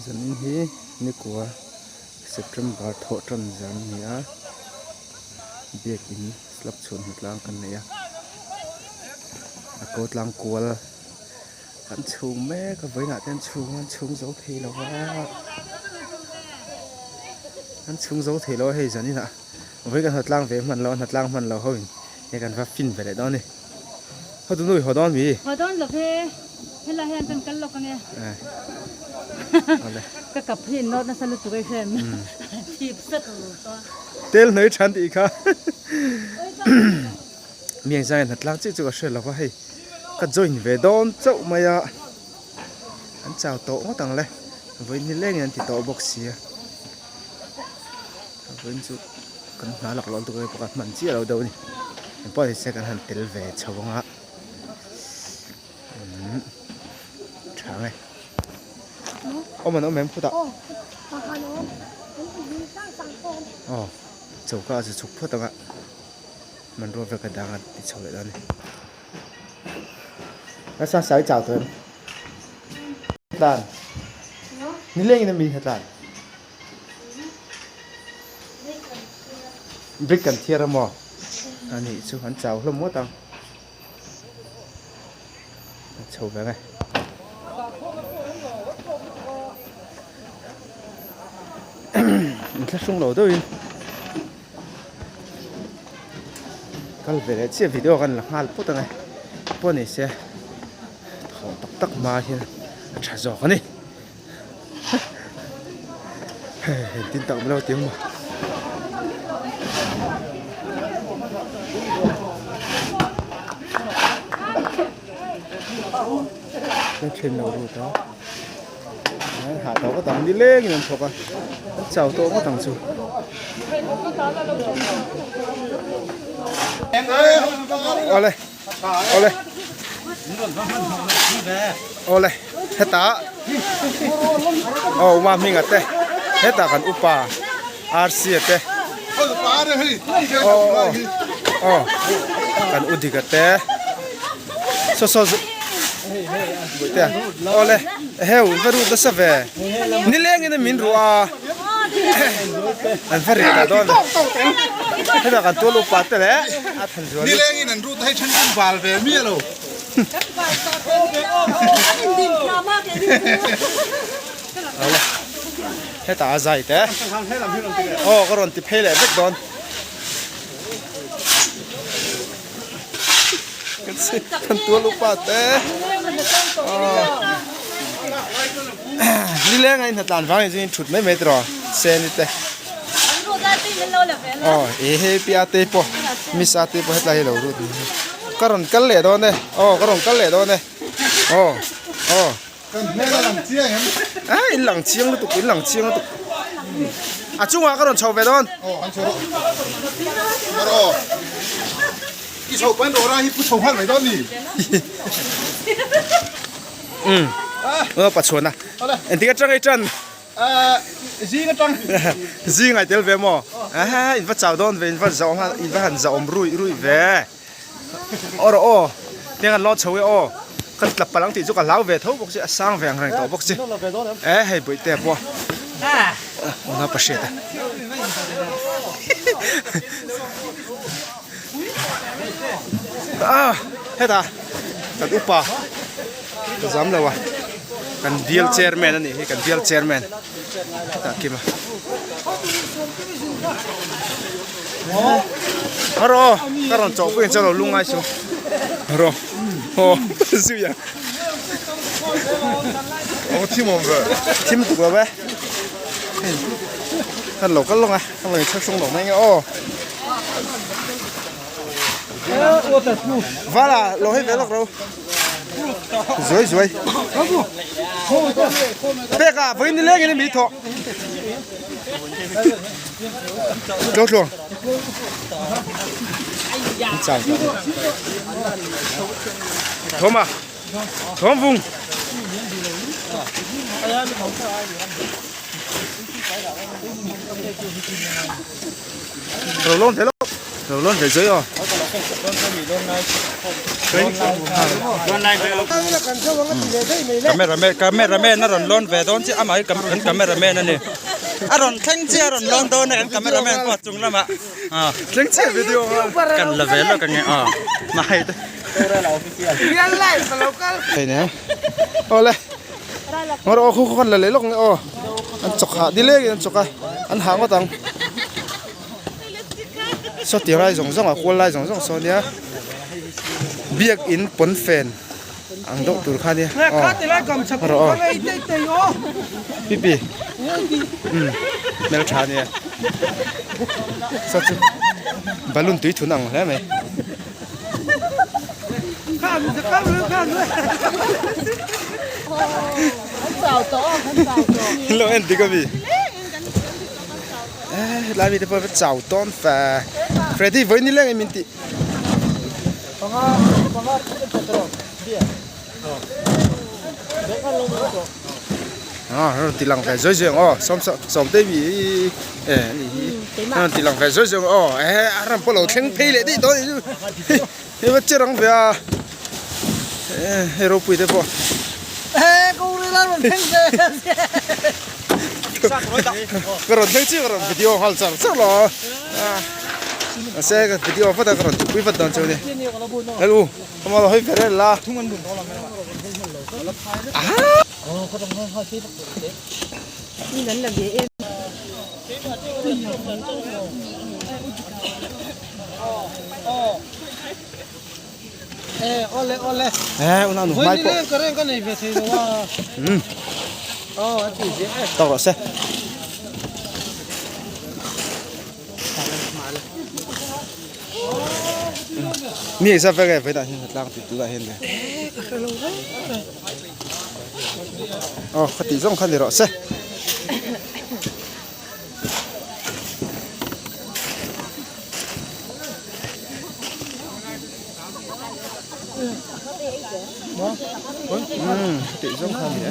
Zanin hi nikua September thawh tan zan a ni a, biakin slab chhun hmu tlang kan nei a, a ko tlang kual an chhung mek a vawiinah te an chhung a an chhung zo thei lo a, an chhung zo thei lo a hei zaninah vawiin kan hnatlang ve hman lo a hnatlang hman lo ho in hei kan va fin ve leh dawn a ni. Hotu nu i haw dawn mi? Haw dawn lo ve, helai hian kan kal lawk ange. Awle. Ka kap hi in nawt nasa lutuk ei hrem. Thip sat ru tawh. Tel hnai than tih kha. Mi ang zai hna tlang chi chu ka hre lo va hei. Ka join ve dawn chauh mai a. An chau tawh ngawt ang le. Vawiin ni lengin an ti tawh bawk sia. Vawiin chu kan hna lak lawm tuk a bawk a hman chiah lo deuh a ni engpawh ni se kan han tel ve chho ang a umm tha nge awm an awm em phutah aw choka a chu chhuk phawt ang a hmanrua vel ka dang a ti chho leh dawn a ni nasa sai chau tawh em tlan nilengin ami hetlan. Brick kan thiar a maw? A nih chu an chau hlawm ngawt ang. A chho ve nge. Inthlahrung lo deuhin kal ve leh chiah video kan la nghal pawt ang e. Pawh ni se thawh tak tak hma hian a tha zawk a ni. Hei tin tak milo ti maw Ka then lo ru ta Hah tawh ngawt ang ni lengin an thawk a an chau tawh ngawt ang chu Awle Awle Awle heta aw uma hminga te heta kan upa RC a te aw aw aw kan udika te saw saw te awle heu va rut nasa ve nilengin min ruah a an va ri ta dawn heta kan tual upa te leh a than zual nilengin an rut hei then kan val ve mi alo Heta a zai te aw ka rawn ti phei leh vek dawn kan tual upa te nileng a inhna tlan vang in thut mai mai tiraw seni te aw e hei pia te pawh misa te pawh hetlai hi lo rut ka rawn kal leh dawn e aw ka rawn kal leh dawn e aw aw Kan hmel a lang chiang em? A in lang chiang lutuk in lang chiang lutuk a chungah ka rawn chho ve dawn. Aw an chho rawh. Rawh aw. I chho pain rawh ra hi pu chho nghal mai dawn ni. Um. Aw pachuan a. Engtik atang ei tan? Zing atang. Zing ai tel ve maw? A in va chau dawn ve in va zau in va han zau awm rui rui ve. Aw rawh aw tiang an lawn chho e aw ka tla palh ang tih chu ka hlau ve tho bawk si a sang ve ang reng tawh bawk si e hei bawihte pawh awna pa hriat a ah hetah kan upa ka zam lo a kan bial chairman a nih hi kan bial chairman hetah kima. Ro ka rawn chawh pui ang che lo lungai chu ro aw zui a aw thim awm ve thim tuk lo ve kan lo kal lawng a kan lo in thlahrung lo mai nge aw vala lo hei ve lawk ro zuai zuai pek a vawiin ni lengin mi thawh Tlo tluang. Chau ta. Thom à. Thom vung. Rồi lon thế lo. Rồi lon thế dưới rồi. Cameraman cameraman a rawn lawn ve dawn chiah amah hi kan cameraman a ni a rawn thleng chiah a rawn lawn dawn a kan cameraman pawh a chung lamah ah thleng chiah video kan la ve lawk ange ah mahai te hei ne awle ngawr aw khu khu khan la leh lawk nge aw an chawk hah dileng in an chawk a an hah ngawt ang saw ti lai zawng zawng a kual lai zawng zawng saw nia biakin pawnfen ang deuh tur kha nia aw rawh aw pipi umm hmeltha nia saw chu balloon tui thun ang hle mai. Lo en dik ami Helai mite pawh chau tawn fe Freddy vawi ni leng in min tih Ah rawn ti lang ve zawi zawi ang aw sawm sawm sawm te mi e ani hi rawn ti lang ve zawi zawi ang aw e a ram pawh lo thleng phei leh daih dawn a ni chu hei va che rang ve a e hei ropui te pawh ka rawn thleng chiah ka rawn video nghal char char lo a mahse ka video vat a ka rawn tihpui vat dawn chu a ni hello. Kamaw hei ve rel la. Eh una nu mai pawh. Um. Tawk rawh se. Mi engzat vel nge vawiinah hian tlang tih tunah hian le aw kha tih zawng kha ni rawh se. Umm tih zawng kha ni e.